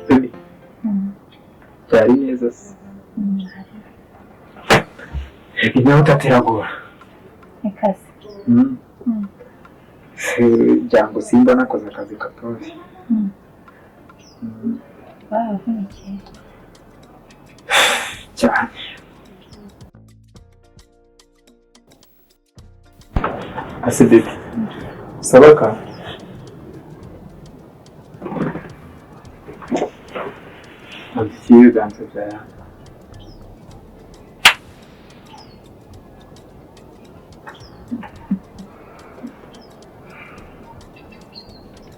Baby, byari neza se? Nawe utateragora. Ikaze. Byango simba nakoze akazi katoroshye. Baravunikiye. Cyane. Ase baby, sabaka Andikiye ibiganza byawe.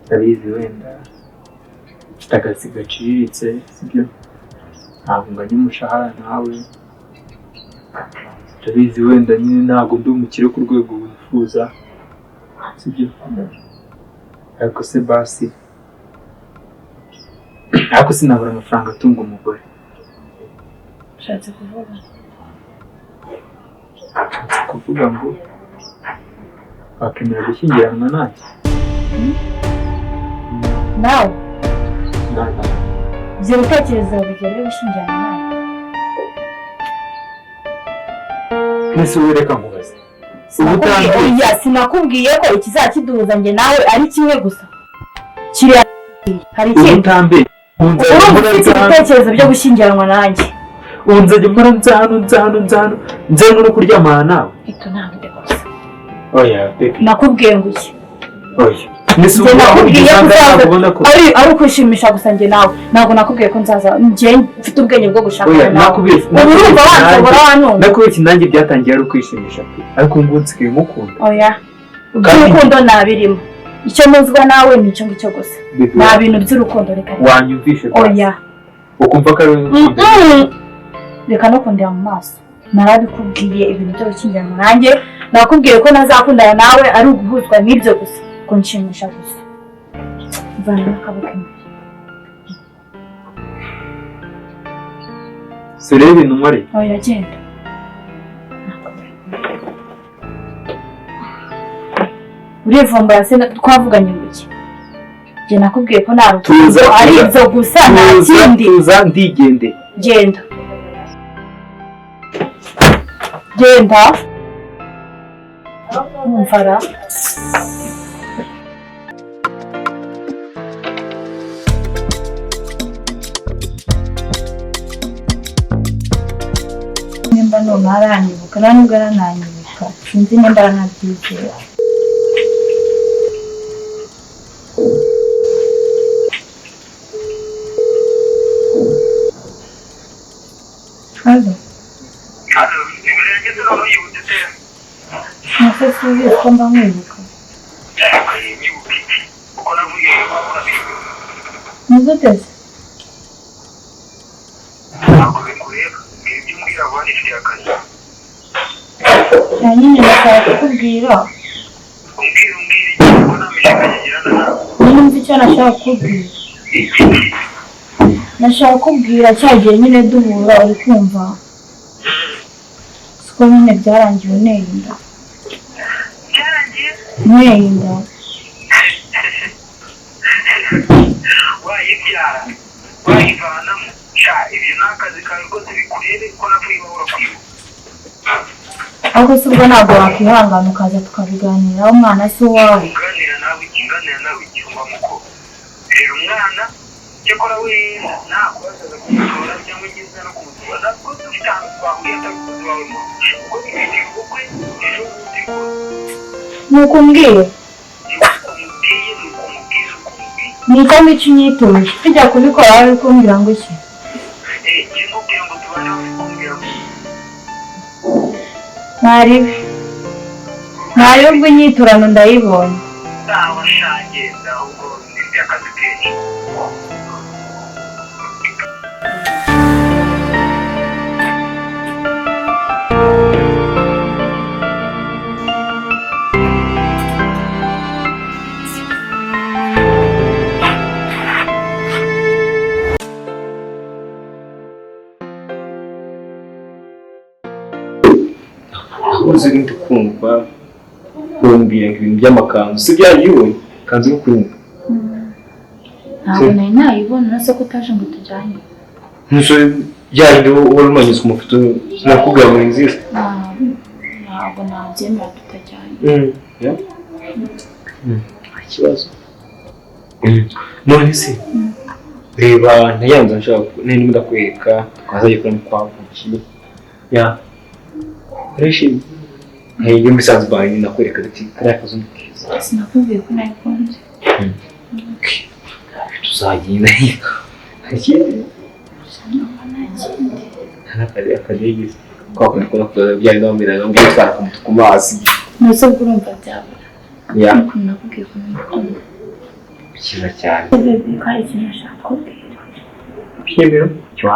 Ndabizi wenda mfite akazi gaciriritse, sibyo? Ntabwo nganya umushahara nawe. Ndabizi wenda nyine ntabwo ndi umukire ku rwego wifuza, sibyo? Ariko se basi, ariko sinabura amafaranga atunga umugore. Ushatse kuvuga? Nshatse kuvuga ngo wakemera gushyingiranwa nanjye? Nawe? Nanjye. Ibyo bitekerezo bigera gushyingiranwa nawe? Mbese wowe reka nkubaze. Ubu utangiye. Oya, sinakubwiye ko ikizakiduhuza njye nawe ari kimwe gusa. Kiriya hari Ubu ikindi. utambe. Urumva ufite ibitekerezo byo gushyingiranwa nanjye. Ubu nzajya mpora nza hano nza hano nza hano nza hano no kuryamana nawe. Ito ntabwo gusa. Oya baby. Nakubwiye ngo iki? Oya. Mbese Njye ubu aho nakubwiye ugeze ko aha ngaha uzaza ubona ko ari ukwishimisha gusa njye nawe. Ntabwo nakubwiye ko nzaza njye mfite ubwenge bwo gushakana Oya, nawe. nakubeshye. Ubu urumva wanshobora wantumva. Nakubeshye nanjye byatangiye ari ukwishimisha pe. Ariko ubu nsigaye mukunda. Oya. Iby'urukundo ntabirimo. Icyo muzwa nawe ni icyo ngicyo gusa. Baby, Nta bintu by'urukundo reka. wanyumvishe basi. Oya. Ukumva ko ari wowe ukunda. Reka no kundeba mu maso. Narabikubwiye ibintu byo gushyingiranwa nanjye, nakubwiye ko ntazakundana nawe ari uguhuzwa n'ibyo gusa, kunshimisha gusa. Mvana n'akaboko imbere. Si urebe ibintu nkoreye. Oya genda. Urivumbura se twavuganye ngo iki? Njye nakubwiye ko nta rukundo Tuza, ari tuza. ibyo gusa nta Tuza, kindi. tuza ndigendeye. Genda. Genda. Umvara. Nimba noneho aranyibuka, nta nubwo arananyibuka, sinzi nimba aranabyizera. Halo. Nase subiye ko mba nkwibuka. Nibyo uteze? Na nyine ndashaka kukubwira. Nyine umva icyo nashaka kukubwira. Nashaka kukubwira cya gihe nyine duhura uri kumva. Siko nyine byarangiye unteye inda. Unteye inda. Wayibyara wayivanamo sha, ibyo ni akazi kawe rwose bikurebe ko navuye iwawe urakwibuka. Ariko si ubwo ntabwo wakwihangana ukaza tukabiganiraho, umwana si uwawe. Nganira nawe iki, nganira nawe iki, umva muko rero umwana cyakora we ntakubazaza kumutora cyangwa ngize no kumutora, ntabwo dufite ahantu twahuriye atari umukozi wawe mu kuko dufite ubukwe ejo bundi rwose. Nuko umbwiye. Ni uko mubwiye, ni uko mubwiza uko mubwiye. Ni icyo ngicyo unyituje. Tujya kubikora wari kumbwira ngo iki? Njye nkubwira ngo tubane wowe kumbwira ngo Ntaribi. Ntaribi ubwo inyiturano ndayibonye. Ntawe shangenda ahubwo nifite akazi kenshi. Uzi ndi kumva kumbwira ngo ibintu by'amakanzu si byagiwe kanzu yo kunywa. Ntabwo nari nayibona, uretse ko utaje ngo tujyane. Ntusore yayindi wari umanyuze ku mafoto, sinakubwira ngo ni nziza. Ntabwo nabyemera tutajyanye. Nta kibazo. None se reba ntayanze nshaka nari ndimo ndakwereka twazajya kuramo kwa buki ya urishimye iyo muri Zanzibar nakwereka ati kariya kazu ni keza. Sinakubwiye ko nayikunze. Tuzagenda ikindi Sinumva nta kindi. Akadege kwa kundi ko byari bamera ngo twara ku mazi. Ntuzi ubwo urumva byabura. Ya. Ukuntu nakubwiye ko nayikunze. Cyiza cyane. Baby, ko hari ikintu nashaka kukubwira. Byemero cyo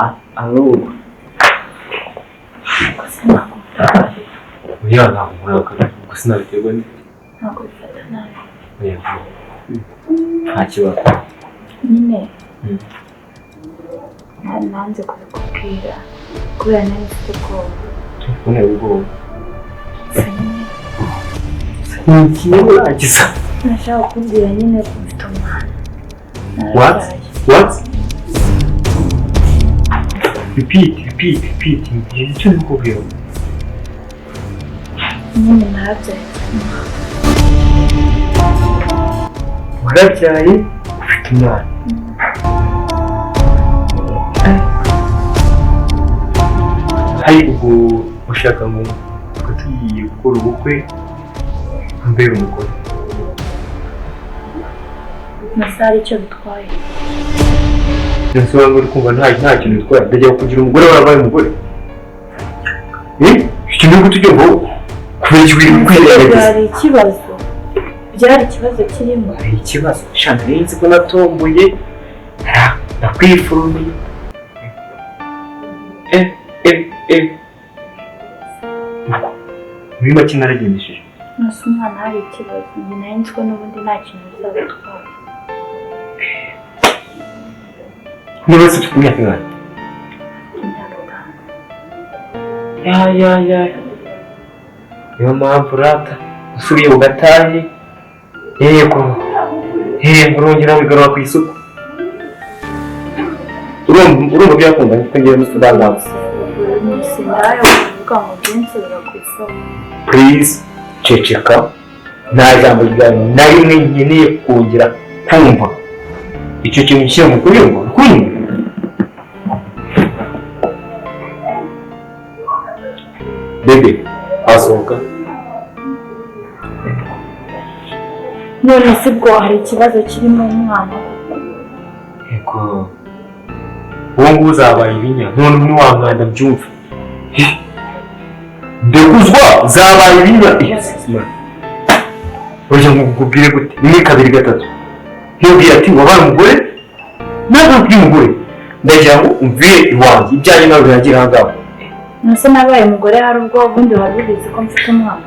ahubwo. Gusa ntabwo Oya, ntabwo murakara gusa sinabiterwa ni. Ntabwo bifata nabi. Oya. Nta kibazo. Nyine. Nanze kubikubwira kubera nari mfite ubwoba. Kubera ubwoba. Gusa nyine. Ni uragiza. Nashaka kukubwira nyine ko mfite umwana. What? What? Repeat, repeat, repeat. Icyo ndi kukubwira. Nyine narabyaye. Warabyaye ufite umwana. Hari ubwo ushaka ngo tugiye gukora ubukwe mbere umugore. Nasa hari icyo bitwaye. Nsobanura uri kumva nta kintu bitwaye. Ndajya kugira umugore warabaye umugore. Ikintu uri kutujya ngo kubera iki uri kwirengagiza? Byari ikibazo. Byari ikibazo kirimo. Hari ikibazo. Shana nzi ko natomboye. Nakwifurumiye. Muri make naragendesheje. Nasa umwana hari ikibazo. Njye nari nzi ko n'ubundi nta kintu bizabatwara. Niba se ufite imyaka ingahe? Imyaka 5. Ya. Niyo mpamvu rata usubiye mu gatahe. Yego. Urongera wigarura ku isuku. Urumva byakunda kuko ngiye muri Sudan. Please ceceka, nta jambo ryawe na rimwe nkeneye kongera kumva. Icyo kintu gishyira mu kunyumva, kunyumva. Bebe, asohoka. None se bwo hari ikibazo kirimo umwana? Yego. Uwo nguwo uzabaye ibinya, none ntiwankanda mbyumve. Ndekuzwa zabaye ibinya. Urya ngo nkubwire gute? 1 2 3. Ntubwire ati wabaye umugore? Ntabwo uri umugore. Ndagira ngo umvire iwanjye, ibyanjye nawe biragira aha ngaha. Nuse nabaye umugore hari ubwo ubundi wari ubizi ko mfite umwana.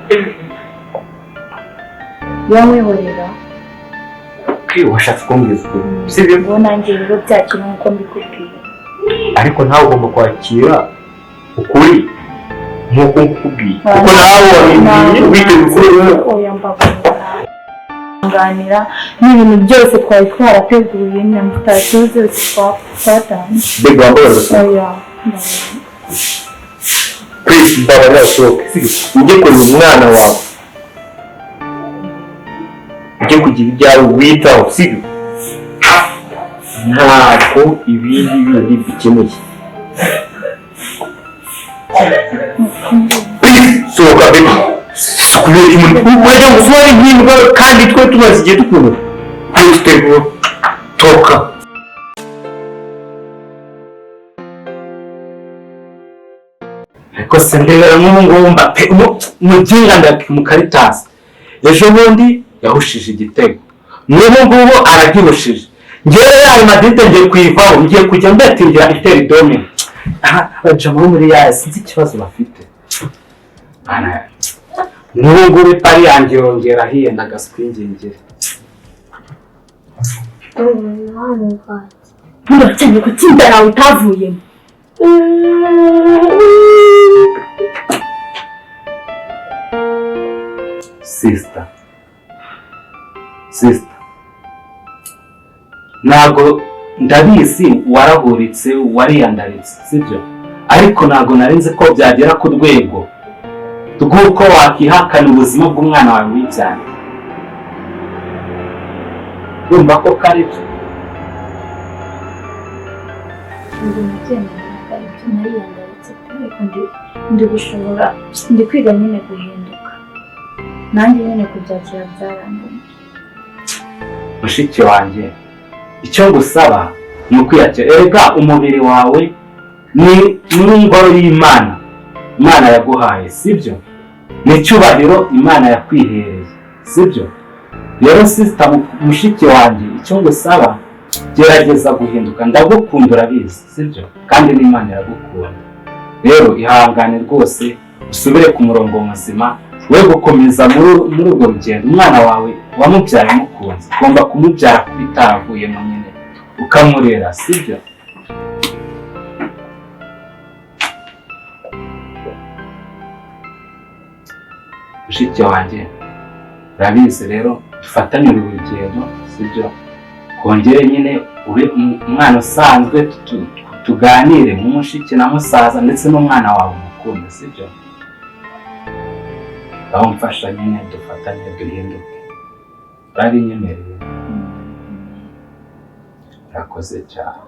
Iyo nkwihorera. Washatse kumbwiza ukuri. Sibyo? Ubwo nanjye rero byakira nk'uko mbikubwiye. Ariko nawe ugomba kwakira ukuri nk'uko nkukubwiye. Kuko nawe wabimbwiye witeguye ukuri. Oya mbabarira. Nganira n'ibintu byose twari twarateguye na mutasiyo zose twatanze. Mbega wambabarira. Oya. Please mbabarira usohoke. Sibyo? Ujye kureba umwana wawe. Ujye kugira ibyawe witaho, sibyo? Ntabwo ibindi bindi bikeneye. Sohoka bebe. Kubera umuntu urajya ngo usubare nk'imbwa kandi twe tumaze igihe dukunda. Please tego. Toka. Ariko se ndebera nk'ubu ngubu mbape muginga ndamukaritasi. Ejo bundi yahushije igitego. N'ubu ngubu aragihushije. Ngewe Real Madrid ngiye kuyivaho, ngiye kujya mbetingira Inter Domino. Abajama bo muri ya sinzi ikibazo bafite. N'ubu ngubu ipari yanjye yongera hiyenda agaswingingire. Nturacyane ku tsinda yawe utavuyemo. Sister. Sister. Ntabwo ndabizi, warahuritse, wariyandaritse, sibyo? Ariko ntabwo narinzi ko byagera ku rwego rw'uko wakihakana ubuzima bw'umwana wawe wibyariye. Urumva ko kari byo? Ntabwo nabyemera, ntabwo ari byo. Nariyandaritse pe, ariko ndi gushobora, ndi kwiga nyine guhinduka. Nanjye nyine kubyakira byarananiye. Mushiki wanjye, icyo ngusaba ni ukwiyakira. Erega umubiri wawe ni n'ingoro y'Imana, Imana yaguhaye, sibyo? Ni icyubahiro Imana yakwihereye, sibyo? Rero sister, mushiki wanjye, icyo ngusaba, gerageza guhinduka. Ndagukunda, urabizi, sibyo? Kandi n'Imana iragukunda. Rero ihangane rwose, usubire ku murongo muzima, we gukomeza muri urwo rugendo. Umwana wawe wamubyaye umukunze, ugomba kumubyara kuba itaravuyemo nyine, ukamurera, sibyo? Mushiki wanjye, urabizi rero, dufatanye uru rugendo, sibyo? Kongere nyine ube umwana usanzwe, tuganire nk'umushiki na musaza, ndetse n'umwana wawe umukunda, sibyo? Aho mfasha nyine, dufatanye duhinduke. Urabinyemereye? Urakoze cyane.